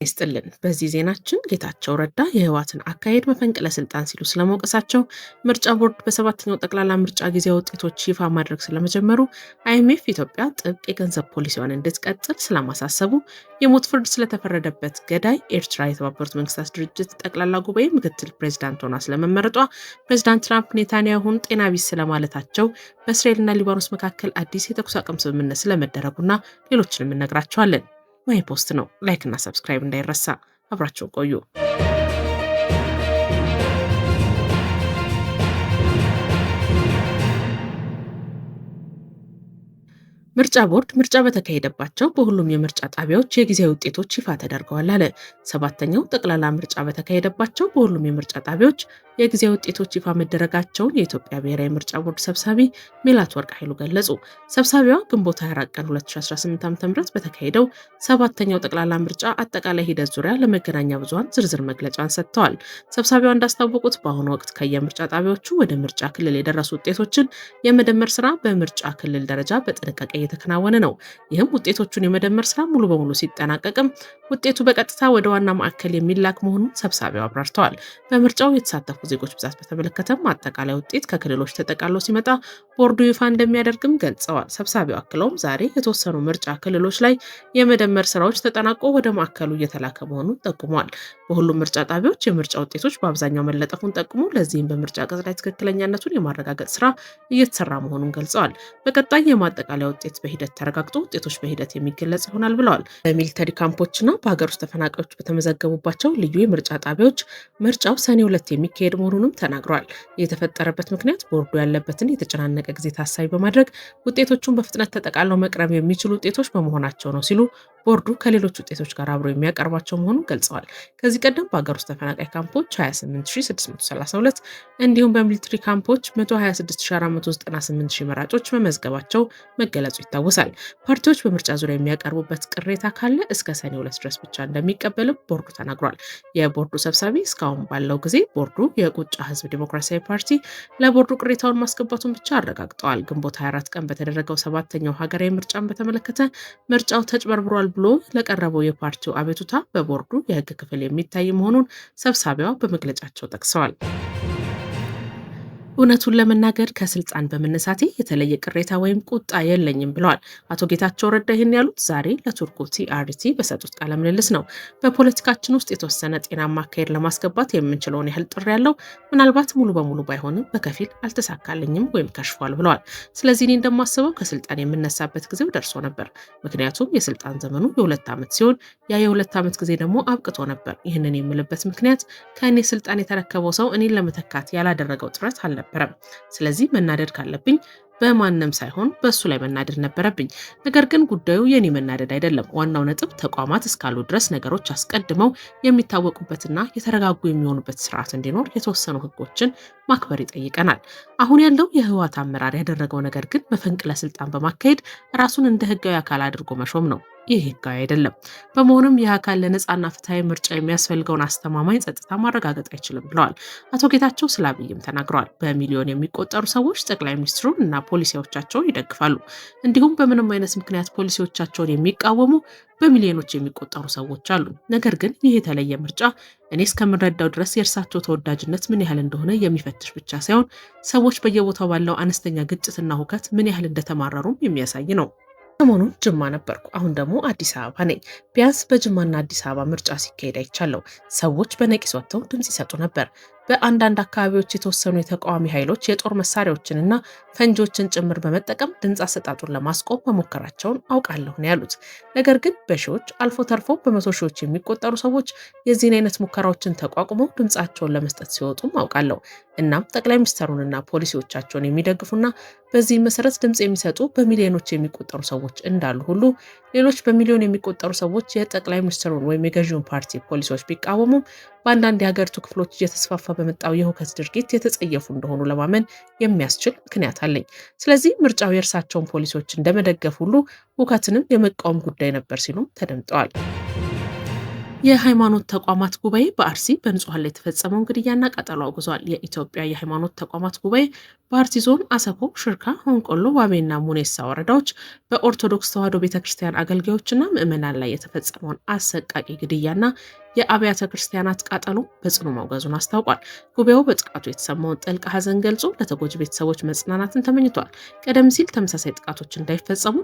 ይስጥልን። በዚህ ዜናችን ጌታቸው ረዳ የህወሓትን አካሄድ መፈንቅለ ስልጣን ሲሉ ስለመውቀሳቸው፣ ምርጫ ቦርድ በሰባተኛው ጠቅላላ ምርጫ ጊዜ ውጤቶች ይፋ ማድረግ ስለመጀመሩ፣ አይኤምኤፍ ኢትዮጵያ ጥብቅ የገንዘብ ፖሊሲዋን እንድትቀጥል ስለማሳሰቡ፣ የሞት ፍርድ ስለተፈረደበት ገዳይ፣ ኤርትራ የተባበሩት መንግስታት ድርጅት ጠቅላላ ጉባኤ ምክትል ፕሬዚዳንት ሆና ስለመመረጧ፣ ፕሬዚዳንት ትራምፕ ኔታንያሁን ጤና ቢስ ስለማለታቸው፣ በእስራኤልና ሊባኖስ መካከል አዲስ የተኩስ አቁም ስምምነት ስለመደረጉና ሌሎችንም እነግራችኋለን። ማይ ፖስት ነው። Like እና subscribe እንዳይረሳ። አብራችሁን ቆዩ። ምርጫ ቦርድ ምርጫ በተካሄደባቸው በሁሉም የምርጫ ጣቢያዎች የጊዜያዊ ውጤቶች ይፋ ተደርገዋል አለ። ሰባተኛው ጠቅላላ ምርጫ በተካሄደባቸው በሁሉም የምርጫ ጣቢያዎች የጊዜያዊ ውጤቶች ይፋ መደረጋቸውን የኢትዮጵያ ብሔራዊ ምርጫ ቦርድ ሰብሳቢ ሜላትወርቅ ኃይሉ ገለጹ። ሰብሳቢዋ ግንቦት 24 ቀን 2018 ዓ.ም በተካሄደው ሰባተኛው ጠቅላላ ምርጫ አጠቃላይ ሂደት ዙሪያ ለመገናኛ ብዙኃን ዝርዝር መግለጫን ሰጥተዋል። ሰብሳቢዋ እንዳስታወቁት በአሁኑ ወቅት ከየምርጫ ጣቢያዎቹ ወደ ምርጫ ክልል የደረሱ ውጤቶችን የመደመር ስራ በምርጫ ክልል ደረጃ በጥንቃቄ እየተከናወነ ነው። ይህም ውጤቶቹን የመደመር ስራ ሙሉ በሙሉ ሲጠናቀቅም ውጤቱ በቀጥታ ወደ ዋና ማዕከል የሚላክ መሆኑን ሰብሳቢው አብራርተዋል። በምርጫው የተሳተፉ ዜጎች ብዛት በተመለከተም አጠቃላይ ውጤት ከክልሎች ተጠቃሎ ሲመጣ ቦርዱ ይፋ እንደሚያደርግም ገልጸዋል። ሰብሳቢው አክለውም ዛሬ የተወሰኑ ምርጫ ክልሎች ላይ የመደመር ስራዎች ተጠናቆ ወደ ማዕከሉ እየተላከ መሆኑን ጠቁመዋል። በሁሉም ምርጫ ጣቢያዎች የምርጫ ውጤቶች በአብዛኛው መለጠፉን ጠቁሞ ለዚህም በምርጫ ቅጽ ላይ ትክክለኛነቱን የማረጋገጥ ስራ እየተሰራ መሆኑን ገልጸዋል። በቀጣይ የማጠቃለያ ውጤት በሂደት ተረጋግጦ ውጤቶች በሂደት የሚገለጽ ይሆናል ብለዋል። በ military ካምፖችና በሀገር ውስጥ ተፈናቃዮች በተመዘገቡባቸው ልዩ የምርጫ ጣቢያዎች ምርጫው ሰኔ 2 የሚካሄድ መሆኑንም ተናግረዋል። የተፈጠረበት ምክንያት ቦርዱ ያለበትን የተጨናነቀ ጊዜ ታሳቢ በማድረግ ውጤቶቹን በፍጥነት ተጠቃለው መቅረብ የሚችሉ ውጤቶች በመሆናቸው ነው ሲሉ ቦርዱ ከሌሎች ውጤቶች ጋር አብሮ የሚያቀርባቸው መሆኑን ገልጸዋል። ከዚህ ቀደም በሀገር ውስጥ ተፈናቃይ ካምፖች 28632 እንዲሁም በ military ካምፖች 126498 መራጮች መመዝገባቸው መገለጹ ይታወሳል። ፓርቲዎች በምርጫ ዙሪያ የሚያቀርቡበት ቅሬታ ካለ እስከ ሰኔ 2 ድረስ ብቻ እንደሚቀበልም ቦርዱ ተናግሯል። የቦርዱ ሰብሳቢ እስካሁን ባለው ጊዜ ቦርዱ የቁጫ ህዝብ ዲሞክራሲያዊ ፓርቲ ለቦርዱ ቅሬታውን ማስገባቱን ብቻ አረጋግጠዋል። ግንቦት 24 ቀን በተደረገው ሰባተኛው ሀገራዊ ምርጫን በተመለከተ ምርጫው ተጭበርብሯል ብሎ ለቀረበው የፓርቲው አቤቱታ በቦርዱ የህግ ክፍል የሚታይ መሆኑን ሰብሳቢዋ በመግለጫቸው ጠቅሰዋል። እውነቱን ለመናገር ከስልጣን በመነሳቴ የተለየ ቅሬታ ወይም ቁጣ የለኝም ብለዋል። አቶ ጌታቸው ረዳ ይህን ያሉት ዛሬ ለቱርኩ ቲአርቲ በሰጡት ቃለ ምልልስ ነው። በፖለቲካችን ውስጥ የተወሰነ ጤናማ አካሄድ ለማስገባት የምንችለውን ያህል ጥሪ ያለው ምናልባት ሙሉ በሙሉ ባይሆንም በከፊል አልተሳካልኝም ወይም ከሽፏል ብለዋል። ስለዚህ እኔ እንደማስበው ከስልጣን የምነሳበት ጊዜው ደርሶ ነበር። ምክንያቱም የስልጣን ዘመኑ የ2 ዓመት ሲሆን ያ የ2 ዓመት ጊዜ ደግሞ አብቅቶ ነበር። ይህንን የምልበት ምክንያት ከእኔ ስልጣን የተረከበው ሰው እኔን ለመተካት ያላደረገው ጥረት አልነበረም። ስለዚህ መናደድ ካለብኝ በማንም ሳይሆን በእሱ ላይ መናደድ ነበረብኝ። ነገር ግን ጉዳዩ የኔ መናደድ አይደለም። ዋናው ነጥብ ተቋማት እስካሉ ድረስ ነገሮች አስቀድመው የሚታወቁበትና የተረጋጉ የሚሆኑበት ስርዓት እንዲኖር የተወሰኑ ሕጎችን ማክበር ይጠይቀናል። አሁን ያለው የህወሓት አመራር ያደረገው ነገር ግን መፈንቅለ ስልጣን በማካሄድ ራሱን እንደ ህጋዊ አካል አድርጎ መሾም ነው። ይህ ህጋዊ አይደለም። በመሆኑም ይህ አካል ለነጻና ፍትሐዊ ምርጫ የሚያስፈልገውን አስተማማኝ ጸጥታ ማረጋገጥ አይችልም ብለዋል። አቶ ጌታቸው ስለ አብይም ተናግረዋል። በሚሊዮን የሚቆጠሩ ሰዎች ጠቅላይ ሚኒስትሩን እና ፖሊሲዎቻቸውን ይደግፋሉ። እንዲሁም በምንም አይነት ምክንያት ፖሊሲዎቻቸውን የሚቃወሙ በሚሊዮኖች የሚቆጠሩ ሰዎች አሉ። ነገር ግን ይህ የተለየ ምርጫ እኔ እስከምረዳው ድረስ የእርሳቸው ተወዳጅነት ምን ያህል እንደሆነ የሚፈትሽ ብቻ ሳይሆን ሰዎች በየቦታው ባለው አነስተኛ ግጭትና ሁከት ምን ያህል እንደተማረሩም የሚያሳይ ነው። ሰሞኑን ጅማ ነበርኩ። አሁን ደግሞ አዲስ አበባ ነኝ። ቢያንስ በጅማና አዲስ አበባ ምርጫ ሲካሄድ አይቻለሁ። ሰዎች በነቂስ ወጥተው ድምፅ ይሰጡ ነበር። በአንዳንድ አካባቢዎች የተወሰኑ የተቃዋሚ ኃይሎች የጦር መሳሪያዎችንና ፈንጂዎችን ጭምር በመጠቀም ድምፅ አሰጣጡን ለማስቆም መሞከራቸውን አውቃለሁ ነው ያሉት። ነገር ግን በሺዎች አልፎ ተርፎ በመቶ ሺዎች የሚቆጠሩ ሰዎች የዚህን አይነት ሙከራዎችን ተቋቁመው ድምፃቸውን ለመስጠት ሲወጡም አውቃለሁ። እናም ጠቅላይ ሚኒስትሩንና ፖሊሲዎቻቸውን የሚደግፉና በዚህ መሰረት ድምፅ የሚሰጡ በሚሊዮኖች የሚቆጠሩ ሰዎች እንዳሉ ሁሉ ሌሎች በሚሊዮን የሚቆጠሩ ሰዎች የጠቅላይ ሚኒስትሩን ወይም የገዢውን ፓርቲ ፖሊሲዎች ቢቃወሙም በአንዳንድ የሀገሪቱ ክፍሎች እየተስፋፋ በመጣው የሁከት ድርጊት የተጸየፉ እንደሆኑ ለማመን የሚያስችል ምክንያት አለኝ። ስለዚህ ምርጫው የእርሳቸውን ፖሊሲዎች እንደመደገፍ ሁሉ ሁከትንም የመቃወም ጉዳይ ነበር ሲሉም ተደምጠዋል። የሃይማኖት ተቋማት ጉባኤ በአርሲ በንጹሐን ላይ የተፈጸመውን ግድያና ቃጠሎ አውግዟል። የኢትዮጵያ የሃይማኖት ተቋማት ጉባኤ በአርሲ ዞን አሰኮ፣ ሽርካ፣ ሆንቆሎ፣ ዋቤና ሙኔሳ ወረዳዎች በኦርቶዶክስ ተዋሕዶ ቤተ ክርስቲያን አገልጋዮችና ምዕመናን ላይ የተፈጸመውን አሰቃቂ ግድያና የአብያተ ክርስቲያናት ቃጠሎ በጽኑ ማውገዙን አስታውቋል። ጉባኤው በጥቃቱ የተሰማውን ጥልቅ ሐዘን ገልጾ ለተጎጂ ቤተሰቦች መጽናናትን ተመኝቷል። ቀደም ሲል ተመሳሳይ ጥቃቶች እንዳይፈጸሙ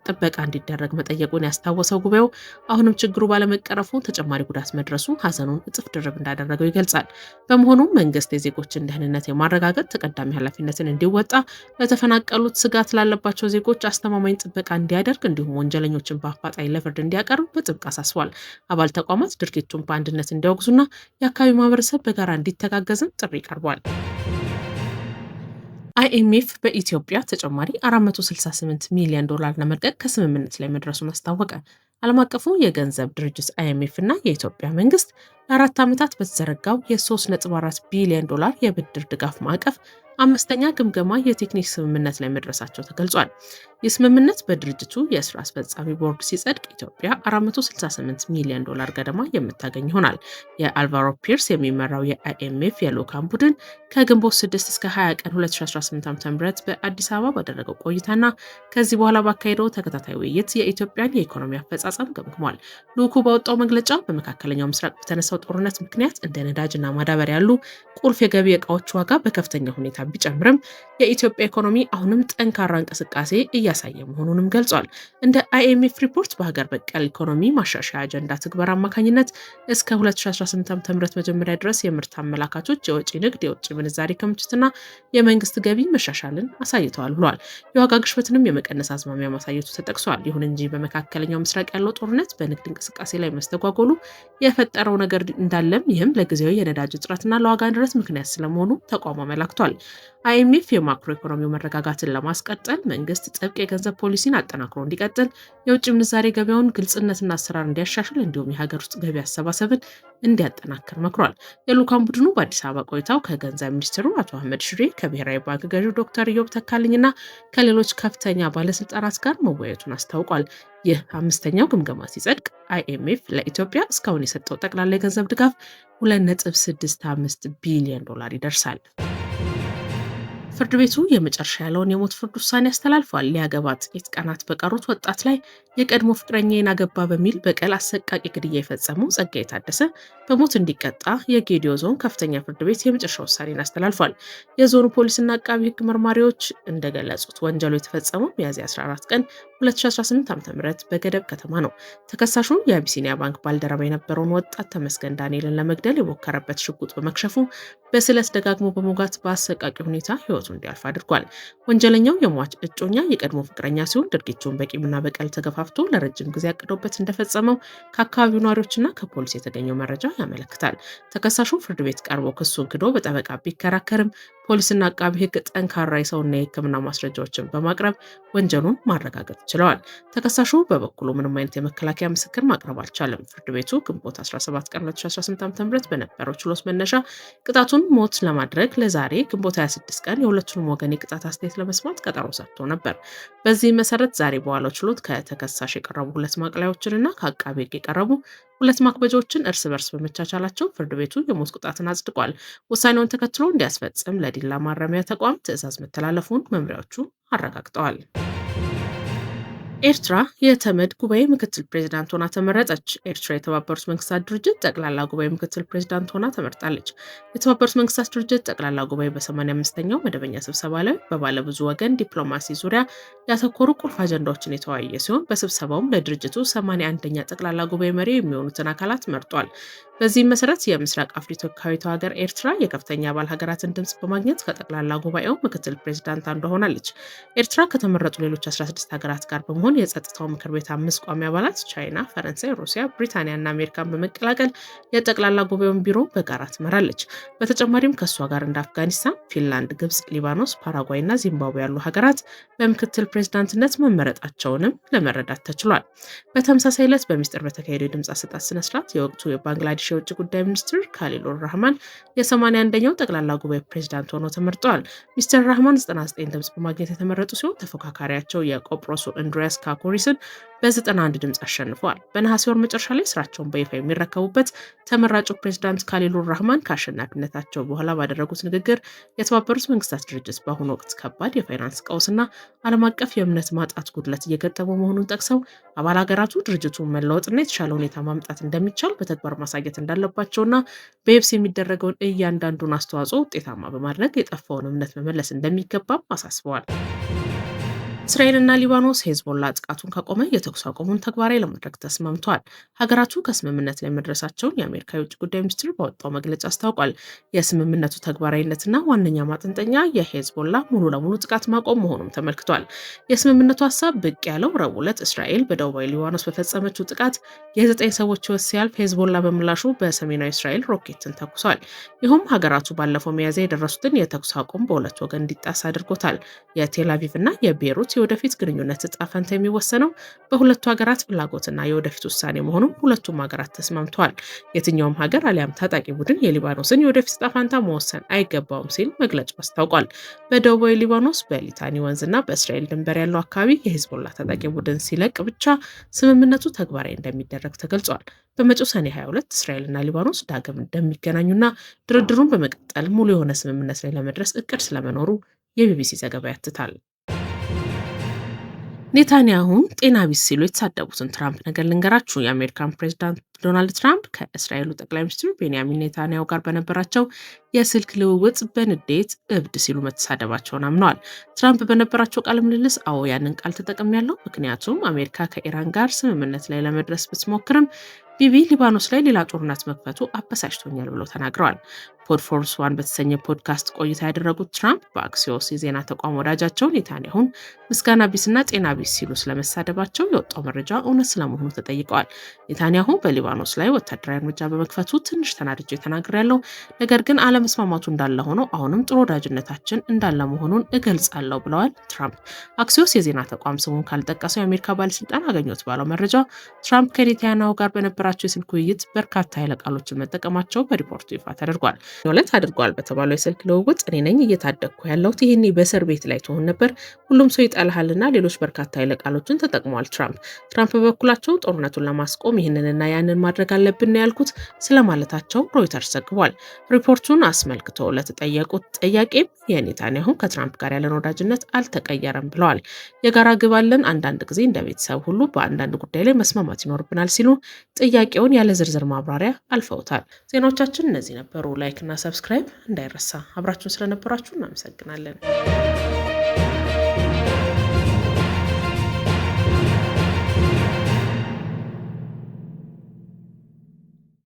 ጥበቃ እንዲደረግ መጠየቁን ያስታወሰው ጉባኤው አሁንም ችግሩ ባለመቀረፉ ተጨማሪ ጉዳት መድረሱ ሐዘኑን እጥፍ ድርብ እንዳደረገው ይገልጻል። በመሆኑም መንግስት የዜጎችን ደህንነት የማረጋገጥ ተቀዳሚ ኃላፊነትን እንዲወጣ፣ ለተፈናቀሉት ስጋት ላለባቸው ዜጎች አስተማማኝ ጥበቃ እንዲያደርግ እንዲሁም ወንጀለኞችን በአፋጣኝ ለፍርድ እንዲያቀርብ በጥብቅ አሳስቧል። አባል ተቋማት ድርጊቱን በአንድነት እንዲያወግዙና የአካባቢው ማህበረሰብ በጋራ እንዲተጋገዝም ጥሪ ቀርቧል። አይኤምኤፍ በኢትዮጵያ ተጨማሪ 468 ሚሊዮን ዶላር ለመልቀቅ ከስምምነት ላይ መድረሱን አስታወቀ። ዓለም አቀፉ የገንዘብ ድርጅት አይኤምኤፍ እና የኢትዮጵያ መንግስት ለ4 ዓመታት በተዘረጋው የ3.4 ቢሊዮን ዶላር የብድር ድጋፍ ማዕቀፍ አምስተኛ ግምገማ የቴክኒክ ስምምነት ላይ መድረሳቸው ተገልጿል። ይህ ስምምነት በድርጅቱ የስራ አስፈጻሚ ቦርድ ሲጸድቅ ኢትዮጵያ 468 ሚሊዮን ዶላር ገደማ የምታገኝ ይሆናል። የአልቫሮ ፒርስ የሚመራው የአይኤምኤፍ የልዑካን ቡድን ከግንቦት 6 እስከ 20 ቀን 2018 ዓ.ም በአዲስ አበባ ባደረገው ቆይታና ከዚህ በኋላ ባካሄደው ተከታታይ ውይይት የኢትዮጵያን የኢኮኖሚ አፈጻጸም ገምግሟል። ልዑኩ ባወጣው መግለጫ በመካከለኛው ምስራቅ በተነሳው ጦርነት ምክንያት እንደ ነዳጅና ማዳበሪያ ያሉ ቁልፍ የገቢ ዕቃዎች ዋጋ በከፍተኛ ሁኔታ ቢጨምርም የኢትዮጵያ ኢኮኖሚ አሁንም ጠንካራ እንቅስቃሴ እያሳየ መሆኑንም ገልጿል። እንደ አይኤምኤፍ ሪፖርት በሀገር በቀል ኢኮኖሚ ማሻሻያ አጀንዳ ትግበራ አማካኝነት እስከ 2018 ዓ.ም መጀመሪያ ድረስ የምርት አመላካቾች፣ የወጪ ንግድ፣ የውጭ ምንዛሬ ክምችትና የመንግስት ገቢ መሻሻልን አሳይተዋል ብሏል። የዋጋ ግሽበትንም የመቀነስ አዝማሚያ ማሳየቱ ተጠቅሷል። ይሁን እንጂ በመካከለኛው ምስራቅ ያለው ጦርነት በንግድ እንቅስቃሴ ላይ መስተጓጎሉ የፈጠረው ነገር እንዳለም፣ ይህም ለጊዜያዊ የነዳጅ እጥረትና ለዋጋ ንረት ምክንያት ስለመሆኑ ተቋሙ አመላክቷል። አይኤምኤፍ የማክሮ ኢኮኖሚው መረጋጋትን ለማስቀጠል መንግስት ጥብቅ የገንዘብ ፖሊሲን አጠናክሮ እንዲቀጥል፣ የውጭ ምንዛሬ ገበያውን ግልጽነትና አሰራር እንዲያሻሽል እንዲሁም የሀገር ውስጥ ገቢ አሰባሰብን እንዲያጠናክር መክሯል። የልዑካን ቡድኑ በአዲስ አበባ ቆይታው ከገንዘብ ሚኒስትሩ አቶ አህመድ ሽዴ፣ ከብሔራዊ ባንክ ገዢው ዶክተር ኢዮብ ተካልኝና ከሌሎች ከፍተኛ ባለስልጣናት ጋር መወያየቱን አስታውቋል። ይህ አምስተኛው ግምገማ ሲጸድቅ አይኤምኤፍ ለኢትዮጵያ እስካሁን የሰጠው ጠቅላላ የገንዘብ ድጋፍ 2.65 ቢሊዮን ዶላር ይደርሳል። ፍርድ ቤቱ የመጨረሻ ያለውን የሞት ፍርድ ውሳኔ አስተላልፏል። ሊያገባ ጥቂት ቀናት በቀሩት ወጣት ላይ የቀድሞ ፍቅረኛዬን አገባ በሚል በቀል አሰቃቂ ግድያ የፈጸመው ጸጋዬ ታደሰ በሞት እንዲቀጣ የጌዲዮ ዞን ከፍተኛ ፍርድ ቤት የመጨረሻ ውሳኔን አስተላልፏል። የዞኑ ፖሊስና አቃቢ ሕግ መርማሪዎች እንደገለጹት ወንጀሉ የተፈጸመው ሚያዝያ 14 ቀን 2018 ዓ.ም በገደብ ከተማ ነው። ተከሳሹ የአቢሲኒያ ባንክ ባልደረባ የነበረውን ወጣት ተመስገን ዳንኤልን ለመግደል የሞከረበት ሽጉጥ በመክሸፉ በስለት ደጋግሞ በመውጋት በአሰቃቂ ሁኔታ ህይወቱ እንዲያልፍ አድርጓል። ወንጀለኛው የሟች እጮኛ የቀድሞ ፍቅረኛ ሲሆን ድርጊቱን በቂምና በቀል ተገፋፍቶ ለረጅም ጊዜ አቅዶበት እንደፈጸመው ከአካባቢው ነዋሪዎችና ከፖሊስ የተገኘው መረጃ ያመለክታል። ተከሳሹ ፍርድ ቤት ቀርቦ ክሱን ክዶ በጠበቃ ቢከራከርም ፖሊስና አቃቢ ሕግ ጠንካራ የሰውና የሕክምና ማስረጃዎችን በማቅረብ ወንጀሉን ማረጋገጥ ችለዋል። ተከሳሹ በበኩሉ ምንም አይነት የመከላከያ ምስክር ማቅረብ አልቻለም። ፍርድ ቤቱ ግንቦት 17 ቀን 2018 ዓ.ም በነበረው ችሎት መነሻ ቅጣቱን ሞት ለማድረግ ለዛሬ ግንቦት 26 ቀን የሁለቱንም ወገን የቅጣት አስተያየት ለመስማት ቀጠሮ ሰጥቶ ነበር። በዚህ መሰረት ዛሬ በዋለው ችሎት ከተከሳሽ የቀረቡ ሁለት ማቅለያዎችንና ከአቃቢ ሕግ የቀረቡ ሁለት ማክበጃዎችን እርስ በርስ በመቻቻላቸው ፍርድ ቤቱ የሞት ቅጣትን አጽድቋል። ውሳኔውን ተከትሎ እንዲያስፈጽም ለዲላ ማረሚያ ተቋም ትዕዛዝ መተላለፉን መምሪያዎቹ አረጋግጠዋል። ኤርትራ የተመድ ጉባኤ ምክትል ፕሬዚዳንት ሆና ተመረጠች። ኤርትራ የተባበሩት መንግስታት ድርጅት ጠቅላላ ጉባኤ ምክትል ፕሬዚዳንት ሆና ተመርጣለች። የተባበሩት መንግስታት ድርጅት ጠቅላላ ጉባኤ በ85ኛው መደበኛ ስብሰባ ላይ በባለብዙ ወገን ዲፕሎማሲ ዙሪያ ያተኮሩ ቁልፍ አጀንዳዎችን የተወያየ ሲሆን በስብሰባውም ለድርጅቱ 81ኛ ጠቅላላ ጉባኤ መሪ የሚሆኑትን አካላት መርጧል። በዚህም መሰረት የምስራቅ አፍሪካዊቷ ሀገር ኤርትራ የከፍተኛ አባል ሀገራትን ድምጽ በማግኘት ከጠቅላላ ጉባኤው ምክትል ፕሬዚዳንት አንዷ ሆናለች። ኤርትራ ከተመረጡ ሌሎች 16 ሀገራት ጋር በመሆን የጸጥታው ምክር ቤት አምስት ቋሚ አባላት ቻይና፣ ፈረንሳይ፣ ሩሲያ፣ ብሪታንያ እና አሜሪካን በመቀላቀል የጠቅላላ ጉባኤውን ቢሮ በጋራ ትመራለች። በተጨማሪም ከእሷ ጋር እንደ አፍጋኒስታን፣ ፊንላንድ፣ ግብጽ፣ ሊባኖስ፣ ፓራጓይ እና ዚምባብዌ ያሉ ሀገራት በምክትል ፕሬዚዳንትነት መመረጣቸውንም ለመረዳት ተችሏል። በተመሳሳይ ዕለት በሚስጥር በተካሄደው የድምፅ አሰጣጥ ስነስርዓት የወቅቱ የባንግላዴሽ የባንግላዴሽ የውጭ ጉዳይ ሚኒስትር ካሊሉር ራህማን የ81ኛው ጠቅላላ ጉባኤ ፕሬዚዳንት ሆነው ተመርጠዋል። ሚስተር ራህማን 99 ድምጽ በማግኘት የተመረጡ ሲሆን ተፎካካሪያቸው የቆጵሮሱ እንድሪያስ ካኮሪስን በ91 ድምፅ አሸንፈዋል። በነሐሴ ወር መጨረሻ ላይ ስራቸውን በይፋ የሚረከቡበት ተመራጩ ፕሬዚዳንት ካሊሉር ራህማን ከአሸናፊነታቸው በኋላ ባደረጉት ንግግር የተባበሩት መንግስታት ድርጅት በአሁኑ ወቅት ከባድ የፋይናንስ ቀውስና ዓለም አቀፍ የእምነት ማጣት ጉድለት እየገጠመው መሆኑን ጠቅሰው አባል ሀገራቱ ድርጅቱን መለወጥና የተሻለ ሁኔታ ማምጣት እንደሚቻል በተግባር ማሳየት እንዳለባቸውና በየብስ የሚደረገውን እያንዳንዱን አስተዋጽኦ ውጤታማ በማድረግ የጠፋውን እምነት መመለስ እንደሚገባም አሳስበዋል። እስራኤልና ሊባኖስ ሄዝቦላ ጥቃቱን ካቆመ የተኩስ አቁሙን ተግባራዊ ለማድረግ ተስማምተዋል። ሀገራቱ ከስምምነት ላይ መድረሳቸውን የአሜሪካ የውጭ ጉዳይ ሚኒስትር ባወጣው መግለጫ አስታውቋል። የስምምነቱ ተግባራዊነትና ዋነኛ ማጠንጠኛ የሄዝቦላ ሙሉ ለሙሉ ጥቃት ማቆም መሆኑም ተመልክቷል። የስምምነቱ ሀሳብ ብቅ ያለው ረቡዕ ዕለት እስራኤል በደቡባዊ ሊባኖስ በፈጸመችው ጥቃት የ9 ሰዎች ሕይወት ሲያልፍ ሄዝቦላ በምላሹ በሰሜናዊ እስራኤል ሮኬትን ተኩሷል። ይህም ሀገራቱ ባለፈው ሚያዝያ የደረሱትን የተኩስ አቁም በሁለት ወገን እንዲጣስ አድርጎታል። የቴል አቪቭ እና የቤሩት የወደፊት ግንኙነት እጣ ፈንታ የሚወሰነው በሁለቱ ሀገራት ፍላጎትና የወደፊት ውሳኔ መሆኑን ሁለቱም ሀገራት ተስማምተዋል። የትኛውም ሀገር አሊያም ታጣቂ ቡድን የሊባኖስን የወደፊት እጣ ፈንታ መወሰን አይገባውም ሲል መግለጫው አስታውቋል። በደቡባዊ ሊባኖስ በሊታኒ ወንዝና በእስራኤል ድንበር ያለው አካባቢ የሂዝቦላ ታጣቂ ቡድን ሲለቅ ብቻ ስምምነቱ ተግባራዊ እንደሚደረግ ተገልጿል። በመጪው ሰኔ 22 እስራኤልና ሊባኖስ ዳግም እንደሚገናኙና ድርድሩን በመቀጠል ሙሉ የሆነ ስምምነት ላይ ለመድረስ እቅድ ስለመኖሩ የቢቢሲ ዘገባ ያትታል። ኔታንያሁን ጤና ቢስ ሲሉ የተሳደቡትን ትራምፕ ነገር ልንገራችሁ። የአሜሪካን ፕሬዚዳንት ዶናልድ ትራምፕ ከእስራኤሉ ጠቅላይ ሚኒስትር ቤንያሚን ኔታንያሁ ጋር በነበራቸው የስልክ ልውውጥ በንዴት እብድ ሲሉ መተሳደባቸውን አምነዋል። ትራምፕ በነበራቸው ቃለ ምልልስ አዎ ያንን ቃል ተጠቅሜያለሁ፣ ምክንያቱም አሜሪካ ከኢራን ጋር ስምምነት ላይ ለመድረስ ብትሞክርም ቢቢ ሊባኖስ ላይ ሌላ ጦርነት መክፈቱ አበሳጭቶኛል ብለው ተናግረዋል። Pod Force One በተሰኘ ፖድካስት ቆይታ ያደረጉት ትራምፕ በአክሲዮስ የዜና ተቋም ወዳጃቸው ኔታንያሁን ምስጋና ቢስና ጤና ቢስ ሲሉ ስለመሳደባቸው የወጣው መረጃ እውነት ስለመሆኑ ተጠይቀዋል። ኔታንያሁ በሊባኖስ ላይ ወታደራዊ እርምጃ በመክፈቱ ትንሽ ተናድጄ ተናግሬያለሁ፣ ነገር ግን አለመስማማቱ እንዳለ ሆኖ አሁንም ጥሩ ወዳጅነታችን እንዳለ መሆኑን እገልጻለሁ ብለዋል ትራምፕ። አክሲዮስ የዜና ተቋም ስሙን ካልጠቀሰው የአሜሪካ ባለስልጣን አገኘሁት ባለው መረጃ ትራምፕ ከኔታንያሁ ጋር በነበራቸው የስልክ ውይይት በርካታ ኃይለ ቃሎችን መጠቀማቸው በሪፖርቱ ይፋ ተደርጓል። ዕለት አድርጓል በተባለው የስልክ ልውውጥ እኔ ነኝ እየታደግኩ ያለሁት፣ ይህኔ በእስር ቤት ላይ ትሆን ነበር፣ ሁሉም ሰው ይጠላሃልና ሌሎች በርካታ ኃይለ ቃሎችን ተጠቅመዋል ትራምፕ። ትራምፕ በበኩላቸው ጦርነቱን ለማስቆም ይህንንና ያንን ማድረግ አለብን ያልኩት ስለማለታቸው ሮይተርስ ዘግቧል። ሪፖርቱን አስመልክቶ ለተጠየቁት ጥያቄም የኔታንያሁ ከትራምፕ ጋር ያለን ወዳጅነት አልተቀየረም ብለዋል። የጋራ ግብ አለን፣ አንዳንድ ጊዜ እንደ ቤተሰብ ሁሉ በአንዳንድ ጉዳይ ላይ መስማማት ይኖርብናል ሲሉ ጥያቄውን ያለ ዝርዝር ማብራሪያ አልፈውታል። ዜናዎቻችን እነዚህ ነበሩ። Like እና subscribe እንዳይረሳ። አብራችሁን ስለነበራችሁ እናመሰግናለን።